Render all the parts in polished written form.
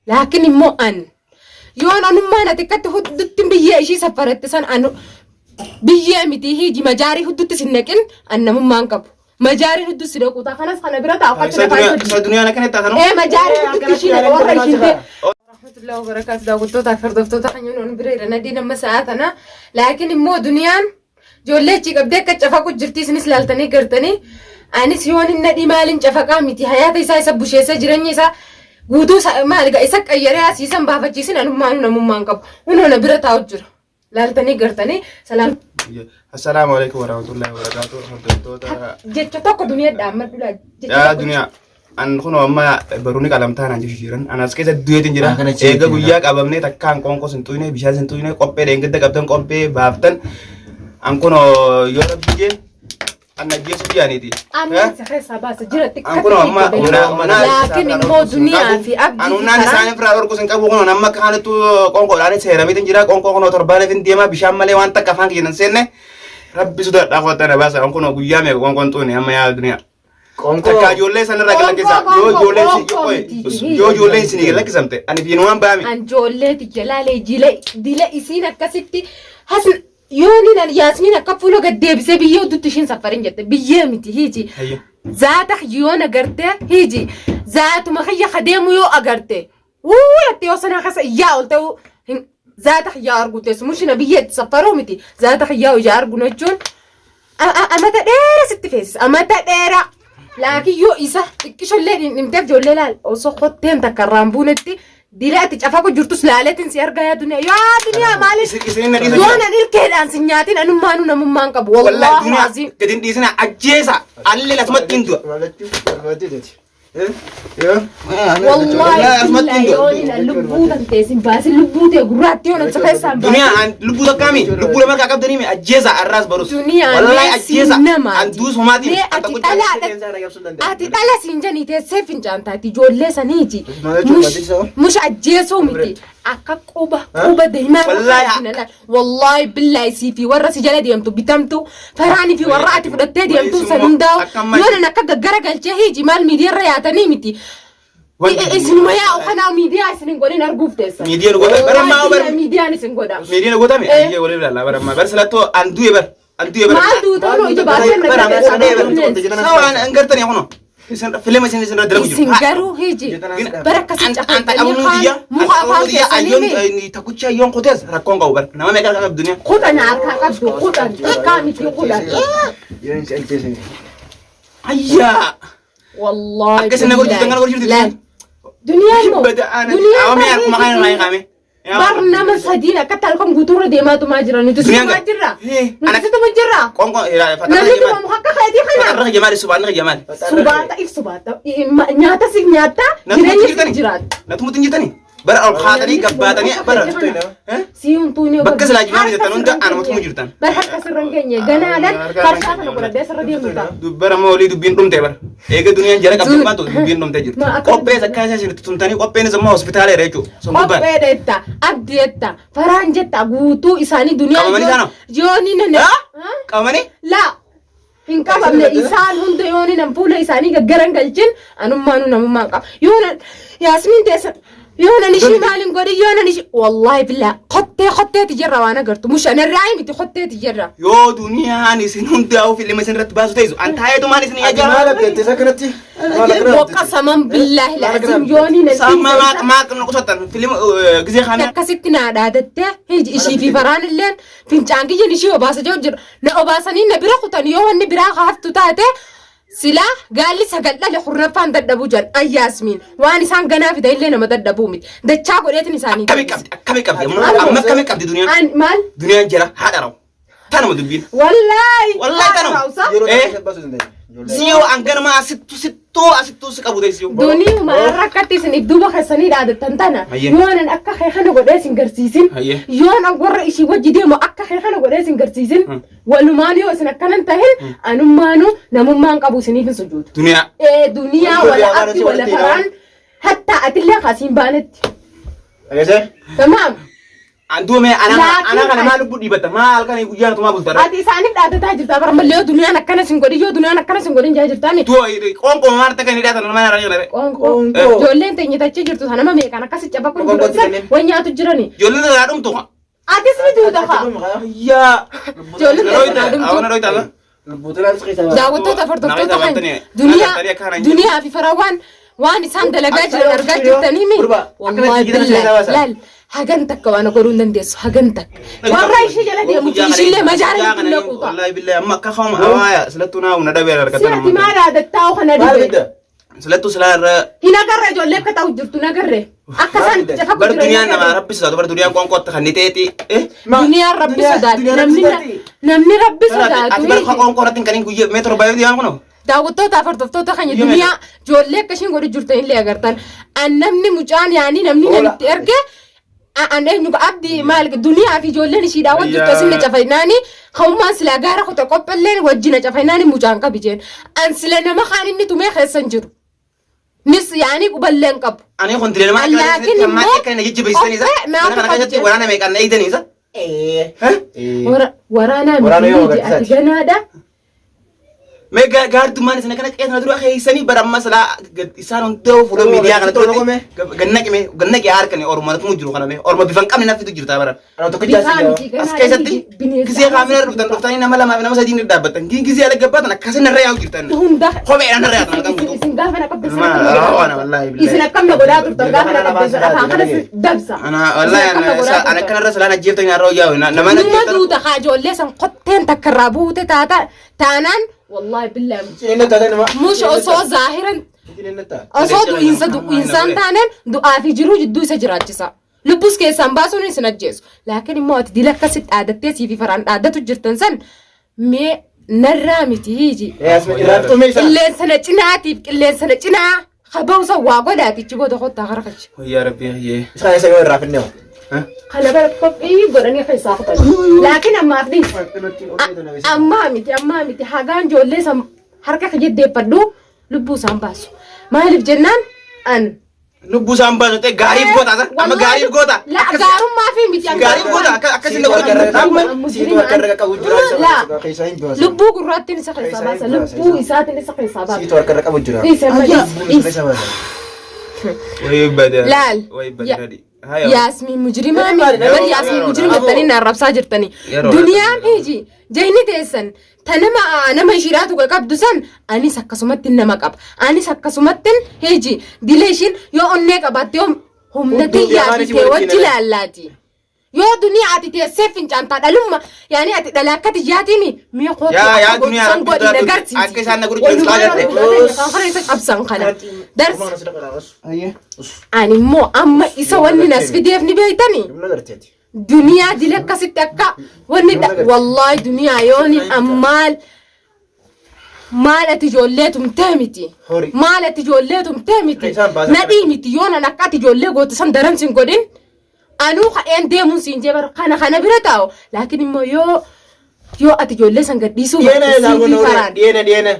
Laakiin immoo an yoon anummaan ati akkatti huddutti biyyee ishii safaratti san anu biyyee miti hiiji majaarii huddutti sin naqin an namummaan qabu. Majaariin huddu si dhaqu ta'a kanas kana bira taa'u Isa duniyaa isa duniyaan akkana taatan. Ee majaarii huddutti ishii naqa warra ishiin ta'e. Warahmatullahi wabarakatuh daawwattoota fi hordoftoota kan yoon bira jira nadii nama sa'aa tana laakiin immoo duniyaan ijoollee achii qabdee akka cafaqu jirti isinis laaltanii gartanii anis yoon hin nadhii maaliin cafaqaa miti hayaata isaa isa busheessee jireenya isaa guutuu maal egaa isa qayyaree asii isan baafachiisin anummaanuu namummaan qabu hunoo na bira taa'u jira laaltanii gartanii salaam. Assalaamu alaikum warahmatullahi wabarakatuh. Hordoftoota Jecha tokko duniyaa dhaammadhu laa. Jecha yaa tokko duniyaa an kun amma baruuni qalamtaa naan jechu jiran an as keessa du'eetin jira Ah, kana jechuun eega guyyaa qabamnee takkaan qoonqoo sin xuyne bishaan sin xuyne qophee dheengadda qabdan qophee baaftan an kun yoo rabbi jee an ajjeesu yaaniiti. Amma isa keessaa baasa jira An kun amma humna Laakiin immoo duniyaa fi abdii An fi humnaan karaan isaanii ofirraa dhorkus hin qabu kun amma akka kanattu qoonqoodhaan seerameetin jira qoonqoo kun torbaaniif hin deema bishaan malee waan takka afaan kiyya hin seenne rabbi sodaadhaa kottaa na baasa an kun guyyaa meeqa qoonqoon xuyne amma yaa duniyaa. Qoonqoo. Takka ijoollee sanarraa gad lakkisa. Qoonqoo, Yoo ijoolleen qoonqoo si- miti. yoo ijoolleen isinii gad lakkisamte ani fi nuwaan baami. An ijoollee tiyya laalee jila dila isiin akkasitti hasn yooniin an yaasmiin akka fuula gad deebisee biyyee huddutti ishiin saffarin jette biyyee miti hiiji. Hayya. Zaata yoon agarte hiiji zaatuma kiyya kadeemu yoo agarte wuu jettee yoo sanaa keessa iyyaa ol ta'uu hin zaata kiyyaa arguu teessu mushina biyyee itti saffaruu miti zaata kiyyaa ijaa argu jechuun Amata dheera sitti feesisa. Amata dheera. Laakiin yoo isa xiqqishollee dhimteef ijoollee laal osoo kotteen takka irraan buunetti dila ati cafaqu jirtus laaleetiin si argaa yaa duniyaa. Yaa duniyaa maaliif? Isin na dhiisa Yoo jira. nan ilkeedhaan si nyaatin anummaanuu namummaan qabu. Wallahi Wallaahi duniyaa aziim. gadi hin dhiisina ajjeesa. Allee asumatti hin du'a. Wallaahi Asumatti hin billaahi du'a. yoo nan lubbuu tantee sin baasin lubbuu tee gurraatti yoo nan si keessaan baasin. Duniyaa an lubbuu takkaami lubbuu lama harkaa qabdanii mi ajjeesa arraas barus. Duniyaan Wallahi mee ajjeesa. siin namaati. An duus homaatiin. Mee ati dhalaadha. Ati dhala siin janii teessee fincaan taati ijoollee saniiti. Mush ajjeesuu miti. Akka quba quba deemaa Wallaahi. Wallaahi billaahi sii fi warra si jala deemtu bitamtu faraanii fi warra ati fudhattee deemtu san hundaa'u Akka amma- yoo nan akka gaggara galchee hiiji maal miidiyaarra yaatanii miti. Isinuma yaa'u kanaa miidiyaa isin hin godhin arguuf teessan. Miidiyaa nu godha. Bara ammaa Wallaahi bara miidiyaan isin godha. miidiyaa nu godhame. Eh. Ayyee waliin ilaalla bara ammaa. Bara silattoo an du'e bara. An du'e bara. Maal duuta nu ija baasee na Bara bira an teessan. qodhee bara. Sawaan an gartanii kunoo. Isin filima isin isin irra dalagu jiru. Isin garuu hiji bara akkasii cafaqanii kaan muka afaan keessanii mi Takkucha yoon kutees rakkoon qabu bara. Nama meeqa qabdu duniyaa. 10 harkaa qabdu 10 xiqqaa miti 10. Ayyaa. Wallaahi. Akka isin na godhu jirtan kana godhu jirti. Laal. Duniyaan moo? Bada ana. Duniyaan Awamee bar akkuma kana irraa hiikame. Bar nama sadiin akkatti halkan guutuurra deemaatumaa jira. Nuti Duniyaan situmaa jirra. Eh, Nuti ana- situma jirra. Qoonqoo Namni tumamu akka keetii kana. Fatarra jamaali subaanni jamaali. Subaata if subaata. Nyaata siif nyaatta. Jireenya siif jiraata. Natumutti hin jirtani. Bara ol kaatanii gabbaatanii bara. Eh? Sii huntuu ni Bakka silaa jimaa jettan hunda anumatu jirtan. Bar harka sirra hin geenye. Ganaadhaan farshaa kana godhadhee sirra deemu ta'a. Dubbara moo olii dubbiin dhumte bara. Eega duniyaan jala qabdee baatu dubbiin dhumte jirti. Ma akka- Qophees akka isa isin tumtanii qopheenis immoo hospitaala jira jechuudha. Sun gubbaan. Qophee jetta, abdii jetta, faraan jetta guutuu isaanii duniyaa Qabamanii isaanoo? yooni nana. Ah? Qabamanii? Laa hin qabamne isaan hunda yooni nan fuula isaanii gaggaran galchin anummaanuu namummaan qaba. Yoonan Yaasmiin teessan yoonan ishii maaliin godhin yoonan ishii wallaahi billaa kottee kotteeti jirra waan agartu mushanarraa miti kotteeti jirra. Yoo duniyaan isin hundaa'uu filima isin irratti baasu teessu an taayeetumaan isin Ati maal ajaa. abdatte isa kanatti? Maal akkana abdatte? Waqasaman billaahi laaziim yooni nan Samma maa maa nu qusattan filima gisee kaamee. akkasitti naa dhaadattee ishii fi faraan illeen fincaan kiyyan ishii obaasa jiru jira na obaasanii na bira kutan yoo wanni biraa haftu taate silaa gaalli sagal dhale kurnaffaan dadhabuu jedhan ayyaasmiin waan isaan ganaa fidan illee nama dadhabuu miti dachaa godheetin isaanii Akkamii qabdi akkamii qabdi amma akkamii qabdi duniyaan. An maal Duniyaan jira haadha rawu. Tanuma dubbiin. wallaahi Wallaahi tanuma. haadha raawusa. Yeroo Eh. takka baasuu dandeenya. Ijoollee. Siyoo hanganuma asittu sittoo asittuu si qabu teessiyoo. Duniyuma har'a akkatti isin idduuba keessanii dhaadattan tana Hayyee. yoo anan akka kee kana godhee isin garsiisin Hayyee. yoo anan warra ishii wajji deemu akka kee kana godhee isin garsiisin walumaan yoo isin akkanan tahin anummaanu namummaan qabu isiniif hin sujuudu. Duniyaa. Ee duniyaa Wal wala wal abdi wala walitti faraan hatta atillee kasiin baanetti. Dhageessee? Tamaam. Anduume anaa Laakiin anaa kana maa lubbuu dhiibatta maa halkan guyyaan tumaa bulta. Ati isaaniif dhaadataa jirta bara mallee yoo duniyaan akkana sin godhin yoo duniyaan akkana sin godhin jaa jirtaa miti. Tuo qoonqoo maal takka hin hidhaatan nama irra jira. Qoonqoo. Qoonqoo. Ijoolleen teenya tachee jirtu sana nama meeqaan akkasi caba kun Qoonqoo jiru san kanneen. waan nyaatu jirani. Ijoolleen irraa dhumtu. Atis ni duuta kaa. Yaa. Ijoolleen teenya naa dhumtu. Awwana royta ba. Daawwattoota hordoftoota Nama kan isa duniyaa baatanii, duniyaa fi farawaan waan isaan dalagaa jiran argaa jirtanii mi? Gurbaa, akkana Wallaahi jijjiirama billaahi seenaa baasaa. laal hagan takka waan godhuu hin dandeessu hagan takka. Warra ishee jala deemu fi ishillee majaara hin laquuta. Wallahi billahi amma akka kama awaaya silattuu naa una dhabeera Si harkatan ati maal aadatta kana Maal dhibe? fidda? Silattuu silaa irra Hin agarre ijoollee akka ta'u jirtu hin agarre. Akka isaan cafa bar duniyaan nama rabbi sodaatu bar duniyaan qoonqoo akka kan teeti. Duniyaan rabbi sodaatu namni namni rabbi sodaatu. Ati bar qoonqoo irratti hin kanin guyyee mee torba yoo dhiyaan kunoo. Daawwattootaaf hordoftoota keenya Yoo duniyaa ijoollee akka ishiin godhu jirtan illee agartan. An namni mucaan yaanii namni Oola. namitti erge an eenyu abdii maal duniyaa fi ijoolleen ishii daawwatu jirtu asin na cafaynaani ka'ummaan silaa gaara kuta qophelleen wajji na cafaynaani mucaan qabi jeen. An sila nama kaan inni tumee keessa hin jiru. Nis yaanii quballee hin qabu. Ani kun dilee nama Laakiin akka immoo akka inni jajjabeessanii isa. qophee Mana kana keessatti waraana meeqaan na eegdanii isa. Waraanaa Waraana yoo miti ati agarsiisaati. ganaadha. Mee gaardummaan isin akkana qeesana dura keessanii bara amma silaa isaan hunda'u fuula miidiyaa kana duratti gannaqime gannaqe harkani orma tumu jiru kana mee orma bifa hin qabne naffitu jirta bara. Bifaa miti As ganaadha keessatti miti bineensa. gisee kaameraa dhuftan dhuftanii nama lamaa fi nama sadii ni dhaabbattan. Gisee ala gabbaatan akkasii narra yaa'u jirtan. Hunda. Kopheedhaan narra yaa'u kan guutuu. Isin gaafa na qabdan Ilma raawwana wallaahi billahi. Isin akkam na godhaa turtan gaafa na qabdan sana afaan kana dabsa. Ana wallaahi Isin akkam na godhaa ana turtan. akkanarra silaan ajjeeftanii narra yaa'u nama Numa ajjeeftan. duuta kaa ijoollee san qotteen takka irraa buute taata taanaan wallaahi billaahi mush osoo zaahiran osoo du'iinsa du'iinsaan taanaan du'aa fi jiruu jidduu isa jiraachisa. Lubbuus keessaan baasuun isin ajjeesu. Laakiin immoo ati dila akkasitti dhaadattee sii fi faraan dhaaddatu jirtan san mee narraa miti hiiji. Qilleensa na cinaatiif qilleensa na cinaa haba'usa waa godhaatichi booda kottaa kara kachi. Yaa rabbi hayyee. Kana bara qophii godhanii keessaa kutan. Laakiin ammaaf dhiisi. Ammaa miti ammaa miti hagaan ijoollee san harka kiyya deeffadhu lubbuu isaan baasu. Maaliif jennaan an Lubbuu isaan baasu ta'e gaariif goota amma gaariif goota. La gaarummaa fi miti an Gaariif goota akka akkasiin na godhu. Lubbuu gurraattiin isa keessaa baasa lubbuu isaatiin isa keessaa baasa. Dhiisi amma dhiisi. Wayii bada. Laal. Wayii bada. Yaasmiin mujrimaa miti. Bar yaasmiin mujrima jettanii na arrabsaa jirtanii. Yeroo Duniyaan hiji jayni teessan ta nama nama ishiidhaatu qabdu san anis akkasumatti nama qaba. Anis akkasumatti hiji dilee ishiin yoo onnee qabaatte yoo humna Hunduu tiyyaa afaan fi isii tee walitti wajji laallaati. Yoo duniyaa ati teessee fincaantaa dhalumma yaani ati dhala akka tiyyaatiimi mee kootu Yaa yaa akka godhu duniyaa san godhi na garsiisi. akka isaan na godhu jiru silaa jette. Walumaa isa cabsan kana. Darsi. Ani immoo amma isa wanni nas fideef ni beektanii? Duniyaa dila akkasitti akka wanni wallaahi duniyaa yooni ammaal maal ati ijoollee tumtee miti. Horii. Maal ati ijoollee tumtee miti. Isaan baasan Nadhii miti yoon an akka ati ijoollee goote san daran sin godhin. Anuu ka'een deemuun siin jee bara kana kana bira taa'u. Laakiin immoo yoo yoo ati ijoollee san gadhiisuu baatte siifii karaan.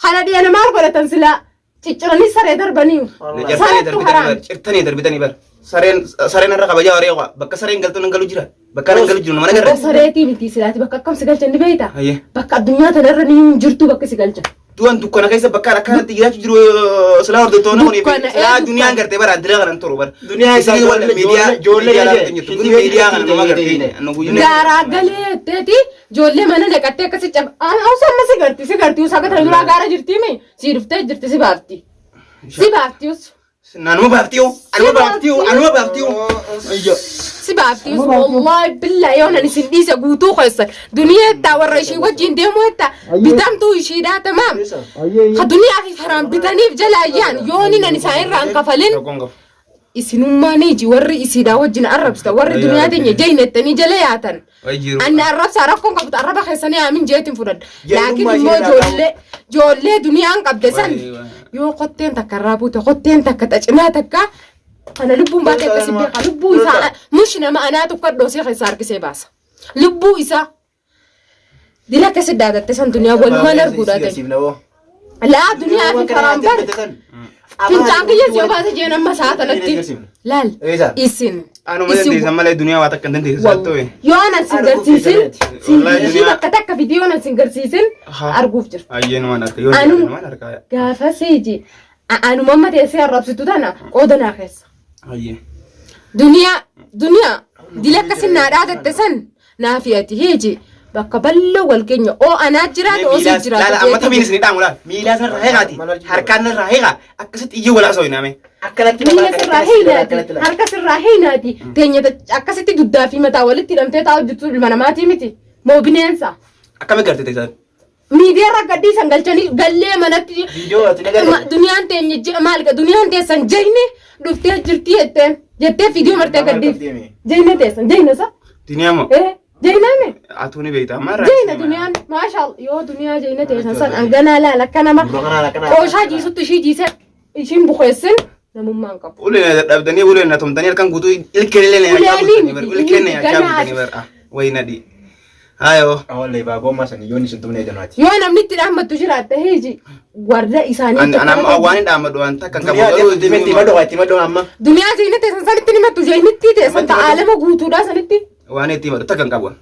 Kana dhiyana maal godhatan silaa cicciranii saree darbanii. Cirtanii Sareettu darbitanii haraam. bar. Cirtanii darbitanii bar. Sareen sareen irra kabajaa horii qaba. Bakka sareen galtu nan galu jira. Bakka nan galu jiru nama Bakka nagarra. sareetii miti silaati bakka akkam si galchan ni beektaa? Hayyee. Bakka addunyaa tanarra ni hin jirtu bakka si galchan. Du'an dukkana keessa bakka akkanatti jiraachuu jiru silaa hordoftoonni kun Dukkana, ee, silaa dukkana. duniyaan gartee bara andira kanan turu bara. Duniyaa isaa Isin wal miidiyaa ijoollee miidiyaa ijoollee laafte jirtu. Kun miidiyaa kana nama gartee nu guyyuu. Gaaraa galee teeti ijoollee mana naqattee akkasi cab osoo amma si garti si garti usaa gata duraa gaara jirti mi si dhuftee jirti si baafti. Si baafti us. Anuma baaftiyo anuma baaftiyo anuma baaftiyo. Si baafti us wallaahi billaa yoo nan isin dhiise guutuu keessan duniyaa jettaa warra ishii wajjin deemuu jettaa bitamtuu ishiidhaa tamaam. Ka duniyaa fi faraan bitaniif jala ayyaan yooni nan isaan irraa hin kafalin isinummaan iji warri isiidhaa wajjin arrabsita warri duniyaa teenya jeynettanii jala yaatan. Anni arrabsaa rakkoon qabdu arraba keessanii aamin jeetiin fudhadha. Laakiin immoo ijoollee ijoollee duniyaan qabde san yoo qotteen takka irraa buute qotteen takka xacinaa takka kana lubbuun baatee akkasi beeka lubbuu isaa mush nama anaa tokko dhoosee keessaa harkisee baasa. Lubbuu isaa dila akkasi daadatte san duniyaa walumaan arguudha ta'e. Laa duniyaa fi karaan bar. Fincaan kiyya si obaasa jeen amma sa'a tanatti. Laal Eessa? isin. Anuma dandeessan malee duniyaa waa takka hin dandeessan saattu. Yoo anan sin garsiisin Wallahi ishii bakka takka fidii yoo anan sin garsiisin arguuf jirtu. Ayyeen waan harka yoo Anu- waan harka. Gaafa siiji anuma amma teessee arrabsitu tana qooda naa keessa. Ayyee. Duniyaa duniyaa dila akkasin naa dhaadatte san naa fi ati heeji bakka bal'oo wal keenya oo anaa jiraate oo sii Laala amma jiraate. tamiin isin dhaamu laala. Miilaa sarara heeqaati. Harkaan irraa heeqa. Akkasitti iyyuu walaa sooyinaame. Akkanatti Miila sirraa hiinaati harka sirraa hiinaati teenya akkasitti duddaa fi mataa walitti hidhamtee taa'u jirtu ilma namaatii miti moo bineensa. Akkami garte teessan? Miidiyaa irra gadhiisan galchanii gallee manatti Viidiyoo ati dhagalee. Duniyaan teenya maal duniyaan teessan jayne dhuftee jirti jetteen jettee viidiyoo martee gadhiif jayne teessan jayne sa Duniyaa moo? ee jayname Atuu ni beekta amma irraa. jayna duniyaan maashaal yoo duniyaa jayne teessan san anganaa laal akka nama Dura kanaan akkana. qooshaa jiisutti ishii jiise ishiin bukeessin namummaan qabu. Uleen na dadhabdanii uleen na tumtanii halkan guutuu ilkeen illee na nyaachaa Uleenii bultanii bar. miti, Ilkeen na inni nyaachaa ganaa bultanii bar. Wayi nadhi. Haayoo. Awwallee baagoo ammaa sanii yoonni sun tumnee janaati. Yoo namni itti dhaammattu jiraatte heeji warra isaanii An amma waan hin dhaamadhu waan takka hin qabu. Duniyaa Garuu itti madoo itti madoo amma. Duniyaa jayne teessan sanitti nimattu jaynitti teessan ta'aalama guutuudhaa sanitti. Waan itti himadhu takka hin qabu.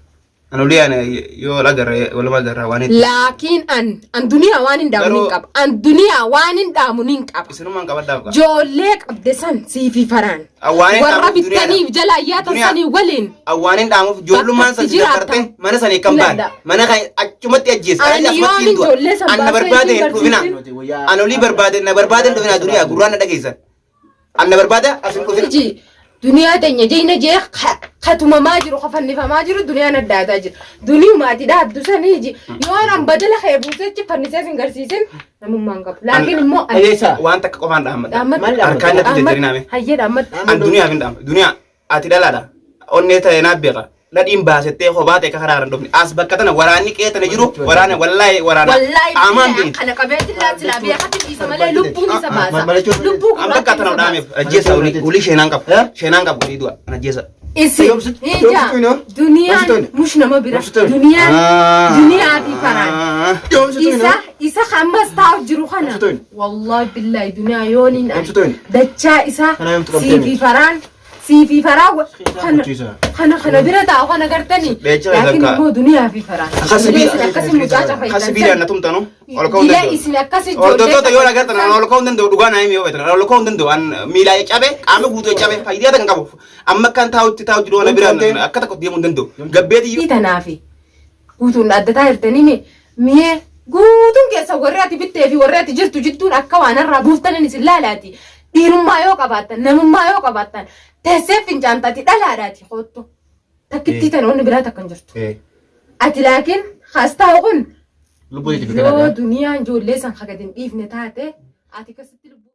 An olii ana yoo agarre waluma agarra waan itti. Laakiin an an duniyaa waan hin dhaamu nin Garuu- qaba. An duniyaa waan hin dhaamu nin qaba. Isinumaan qabadhaaf qaba. Joollee qabde san siifi faraan. Awwaan hin Warra dhaamuuf bittaniif jala ayyaatan Duniyaa. sanii waliin. Awwaan hin dhaamuuf ijoollummaan san Bakka itti dabarte jiraatan. mana sanii kan baane Filadha. mana kan achumatti ajjeese. Ani yoon ijoollee san An na baasee barbaade isin hin dhufina. barsiisin. An olii barbaade na barbaade hin dhufina duniyaa gurraan na dhageessan. An na barbaade as hin dhufina. Iji duniyaa teenya jeyna jee katumamaa jiru kafannifamaa jiru duniyaan adda addaa jira. Duniyumaati dhaabdu sanii iji yoon an badala kee buusechi fannisee sin garsiisin namummaan qabu. Laakiin immoo an Eessa? Waan takka qofaan dhaammata. dhaammadhu. Maal dhaammadhu? Harkaan natti jajjarinaame. Hayyee dhaammadhu. An duniyaaf hin dhaamu. Duniyaa ati dhalaadha. Onnee ta'e naaf beeka. Dhadhiin baasettee kophaa ta'e karaa hin dhufne. As bakka tana waraanni qe'ee tana jiru waraana wallaahi waraana. Wallaahi Amaan billahi beektu. kana qabeetti laa beekatti dhiisa malee lubbuun isa baasa. Maal jechuun? Lubbuu An bakka tana dhaameef ajjeesa olii olii sheenaan qabu. Eh? Sheenaan qabu olii du'a. An ajjeesa. Isin Yoomsitu- ija yoomsitu inoo? duniyaan Yoomsitu inoo? mush nama bira Yoomsitu inoo? duniyaan duniyaa fi faraan. Yoomsitu Isa inoo? isa ammas taa'u jiru kana Yoomsitu inoo? wallahi billahi duniyaa yooniin Yoomsitu inoo? dachaa isaa Kana yoomtu qabdee siifi miti. faraan siifi faraa kana Kuchiisa. kana kana bira taa'u kana gartanii Beecha laakiin zakka. immoo duniyaa fi faraan. Akka sibiila- Isin akkasi mucaa Akka sibiilaan na cafaytan. tumtanu ol ka'uu hin Dila danda'u. isin akkasi Hordoftoota yoo agartan an ol ka'uu hin danda'u dhugaa naa himi yoo beektan ol ka'uu hin danda'u an miilaa cabe qaama guutuu cabe fayyaa takka hin qabu. Amma akkan taa'utti taa'u jiru ana bira akka tokko deemuu hin danda'u. Gabbeeti Fi tanaafi guutuun addataa jirtanii mi mi'ee guutuun keessa warri ati bittee fi warri ati jirtu jidduun akka waan irraa buuftanin isin laalaati. Dhiirummaa yoo qabaattan namummaa yoo qabaattan teessee fincaantaati dhalaadhaati koottu. Takkittii tana wanni biraa takka hin jirtu. Ati laakiin has taa'u kun Lubbuu yoo duniyaan ijoollee san hagad hin dhiifne taate ati akkasitti lubbuu.